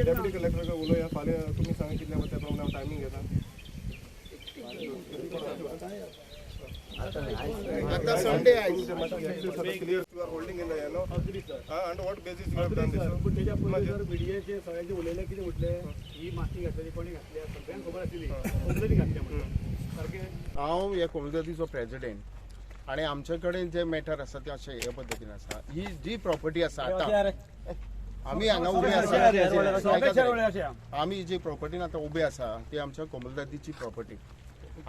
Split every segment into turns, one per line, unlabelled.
Deputy collector उलोवया फाल्यां तुमी सांगा कितल्या त्या प्रमाणे हांव टायमींग घेता.
आता Sunday
clear you are holding in the yellow and what basis you have done this.
पूण तेच्या पयलीं जर मिडियाचे सगळ्यांचे उलयले कितें म्हटलें ही माती घातलेली कोणी घातल्या सगळ्यांक खबर आशिल्ली कोंकणी घातल्या म्हणून सारकें.
हांव ह्या कोमुनिदादीचो प्रेजिडेंट आनी आमचे कडेन जे मॅटर आसा ते अशें हे पद्दतीन आसा. ही जी प्रॉपर्टी आसा आतां आमी हांगा उबे आसा, आमी जी प्रॉपर्टीन आतां उबे आसा ती आमच्या कोमुनिदादीची प्रॉपर्टी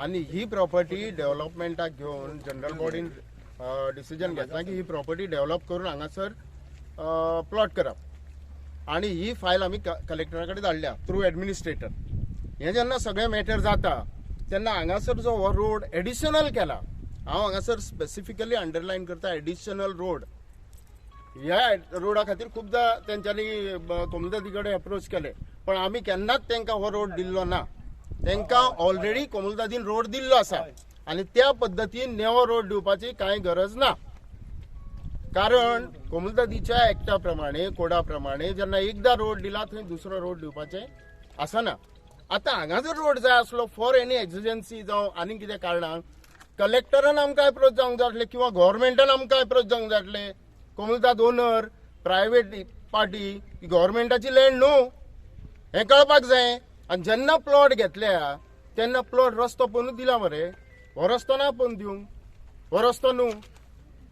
आनी ही प्रॉपर्टी डेव्हलपमेंटाक घेवन जनरल बॉडीन डिसिजन घेतला की ही प्रॉपर्टी डेव्हलप करून हांगासर प्लॉट करप आनी ही फायल आमी कलेक्टरा कडेन धाडल्या थ्रू एडमिनिस्ट्रेटर. हें जेन्ना सगळें मॅटर जाता तेन्ना हांगासर जो हो रोड एडिशनल केला, हांव हांगासर स्पेसिफिकली अंडरलायन करता एडिशनल रोड. ह्या रोडा खातीर खुबदां तेंच्यांनी कोमुनिदादी कडेन एप्रोच केले पण आमी केन्नाच तांकां हो रोड दिल्लो ना. तांकां ऑलरेडी कोमुनिदादीन रोड दिल्लो आसा आनी त्या पद्दतीन नेवो रोड दिवपाची कांय गरज ना. कारण कोमुनिदादीच्या एक्टा प्रमाणे कोडा प्रमाणे जेन्ना एकदां रोड दिला थंय दुसरो रोड दिवपाचें आसना. आतां हांगा जर रोड जाय आसलो फॉर एनी एक्सिजन्सी जावं आनी कितें कारणान कलेक्टरान आमकां एप्रोच जावंक जाय आसलें किंवा गव्हर्मेंटान आमकां एप्रोच जावंक जाय आसलें. कोमुनिदाद ओनर प्रायवेट पार्टी गव्हर्मेंटाची लँड न्हू हें कळपाक जाय. आनी जेन्ना प्लॉट घेतल्या तेन्ना प्लॉट रस्तो पळोवन दिला मरे, हो रस्तो ना पळोवन दिवंक, हो रस्तो न्हू,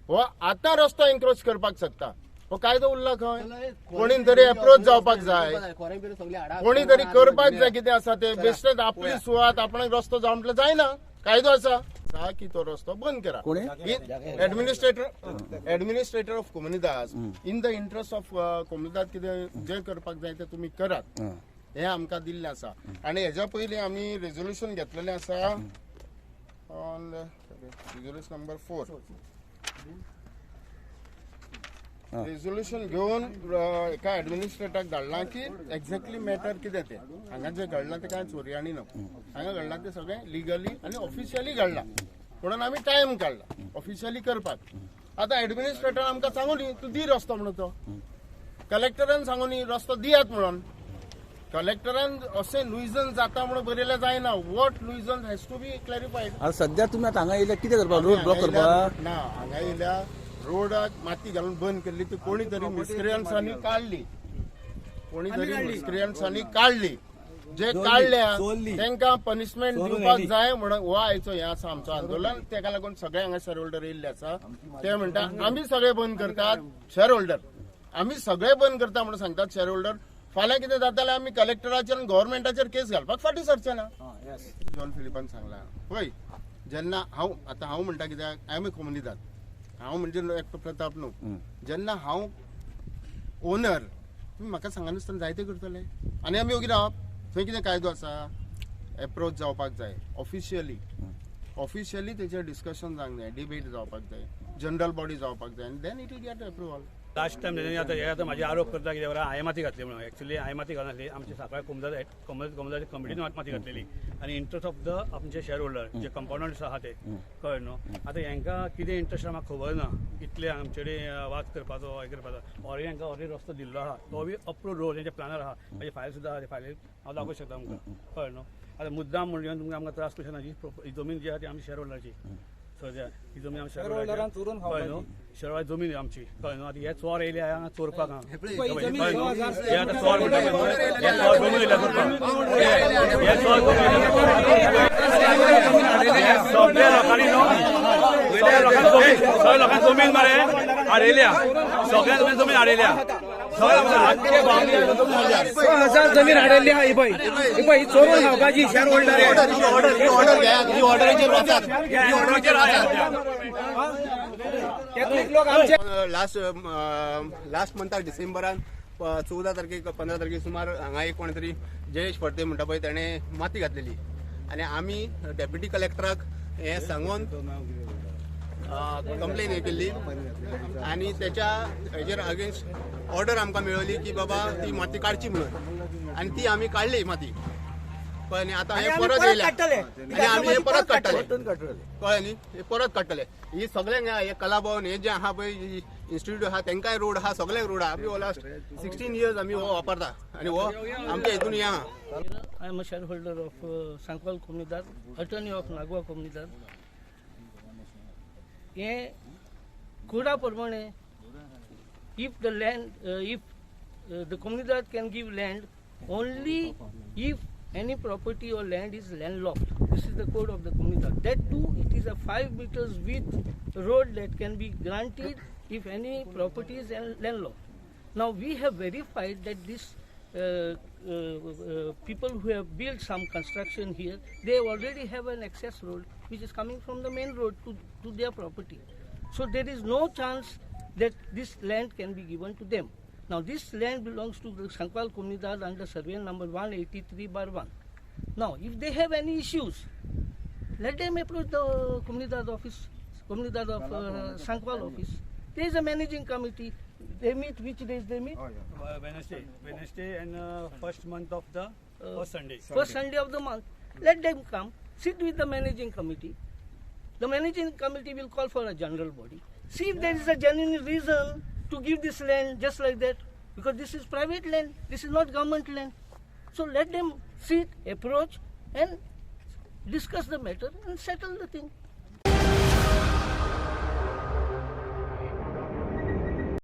हो आतां रस्तो एन्क्रोच करपाक शकता. हो कायदो उरला खंय? कोणी तरी एप्रोच जावपाक जाय, कोणी तरी करपाक जाय कितें आसा तें. बेश्टेच आपली सुवात आपणाक रस्तो जावं म्हटल्यार जायना, कायदो आसा की तो रस्तो बंद करा. Administrator of Comunidade in the interest of Comunidade कितें जें करपाक जाय तें तुमी करात हें आमकां दिल्लें आसा. आनी हेज्या पयलीं आमी रेजोल्युशन घेतलेलें आसा ऑन रेजोल्युशन नंबर 4. रेजोल्युशन घेवन एका एडमिनिस्ट्रेटराक धाडलां की एक्झॅक्टली मॅटर कितें तें. हांगा जें घडलां तें कांय चोरयांनी न्हू, हांगा घडलां तें सगळें लिगली आनी ऑफिशियली घडलां म्हणून आमी टायम काडला ऑफिशियली करपाक. आतां एडमिनिस्ट्रेटरान आमकां सांगू न्ही तूं दी रस्तो म्हणून, तो कलेक्टरान सांगू न्ही रस्तो दियात म्हणून. कलेक्टरान अशें नुयजन्स जाता म्हणून बरयलें जायना. What nuisance has to be clarified.
सद्या तुमी आतां हांगा येयल्या कितें करपाक? रोड ब्लॉक करपाक
ना, हांगा येयल्या रोडाक माती घालून बंद केल्ली ती कोणी तरी मिसक्रियन्सांनी काडली, कोणी तरी मिसक्रियन्सांनी काडली. जे काडल्या तांकां पनिशमेंट दिवपाक जाय म्हणून हो आयचो हें आसा आमचो आंदोलन. तेका लागून सगळे हांगा शेअर होल्डर येयल्ले आसा. ते म्हणटा आमी सगळे बंद करतात शेअर होल्डर, आमी सगळे बंद करता म्हणून सांगतात शेअर होल्डर. फाल्यां कितें जाता जाल्यार आमी कलेक्टराचेर आनी गव्हर्मेंटाचेर केस घालपाक फाटीं सरचे ना. जॉन फिलिपान सांगला पळय, जेन्ना हांव आतां हांव म्हणटा कित्याक I am a Comunidade, हांव म्हणजे एकटो प्रताप न्हू. जेन्ना हांव ओनर तुमी म्हाका सांगनासतना जायते करतले आनी आमी ओगी रावप. थंय कितें कायदो आसा, एप्रोच जावपाक जाय ऑफिशियली, ऑफिशियली तेचेर डिस्कशन जावंक जाय, डिबेट जावपाक जाय, जनरल बॉडी जावपाक जाय आनी then it will get approval.
Last time तेणी आतां हे आतां म्हाजे आरोप करता कितें बरें हांवें माती घातली म्हणून. एक्चुली हांवें माती घालनासली, आमचे सांखळे कोमुनिदाद कमिटीन माती घातलेली आनी इंट्रस्ट ऑफ the आमचे शेअर होल्डर जे कंपाउंडर्स आहा ते कळ्ळें न्हू. आतां हेंकां कितें इंट्रस्ट आहा म्हाका खबर ना, इतले आमचे कडेन वाद करपाचो हें करपाचो. ऑलरेडी हेंकां ऑलरेडी रस्तो दिल्लो आहा, तो बी अप्रूव्ड रोड तेंचे प्लानार आहा, म्हाजी फायल सुद्दां आहा, ते फायलीर हांव दाखोवंक शकता तुमकां कळ्ळें न्हू. आतां मुद्दाम म्हणून तुमकां आमकां त्रास कशें ना. ही जमीन जी आहा ती आमची शेअर होल्डराची सद्या, ही जमीन आमची शेअर होल्डरान कळ्ळें न्हू, शेअर जमीन आमची कळ्ळें न्हू. आतां हे चोर येयले हांगा चोरपाक, कळ्ळें न्हू. हे आतां चोर म्हणटा हे चोर करून येयले चोरपाक, हे चोर करून सगळ्या लोकांनी न्हू, सगळ्या लोकांनी जमीन मरे हाडयल्या, सगळ्या जमीन जमीन हाडयल्या, सगळ्या आख्खे गांवांनी.
6,000 जमीन हाडलेली आहा. ही पळय, ही पळय, ही चोरून खावपाची शेअर होल्डर.
ही ऑर्डर, ही ऑर्डर घेयात, ही ऑर्डरीचेर वचात, ही ऑर्डरीचेर वचात.
लोक आमचे
लास्ट लास्ट मंथाक डिसेंबरान 14 तारखेक, 15 तारखेक सुमार हांगा एक कोण तरी जयेश फडते म्हणटा पळय, तेणें माती घातलेली आनी आमी डेप्युटी कलेक्टराक हें सांगून कंप्लेन हे केल्ली आनी तेच्या हेजेर अगेन्स्ट ऑर्डर आमकां मेळ्ळी की बाबा ती माती काडची म्हणून आनी ती आमी काडली माती. कळ्ळें न्ही? आतां हे परत येयल्या आनी आमी हे परत काडटले. कळ्ळें न्ही? हे परत काडटले. ही सगळ्यांक हे कलाभवन हे जे आहा पळय, इन्स्टिट्यूट आहा, तेंकांय रोड आहा, सगळ्यांक रोड आहा. आमी हो लास्ट 16 इयर्स आमी हो वापरता आनी हो आमच्या हितून हे आहा.
I am a shareholder of Sancoale Comunidade, attorney of Nagua Comunidade. हे कोडा प्रमाणे if the Comunidade can give land only if any property or land is landlocked. This is the code of the Comunidade. That too, it is a 5 meters width road that can be granted if any property is landlocked. Now we have verified that this people who have built some construction here, they already have an access road which is coming from the main road to their property. So there is no chance that this land can be given to them. Now this land belongs to the Sancoale Comunidade under survey number 183/1. Now if they have any issues, let them approach the Comunidade office, Comunidade of Sancoale office. There is a managing committee. They meet, which days they meet?
Wednesday and first month of the first Sunday.
First Sunday of the month. Let them come, sit with the managing committee. The managing committee will call for a general body. See if there is a genuine reason to give this land just like that, because this is private land, this is not government land. So let them sit, approach and discuss the matter and settle the thing.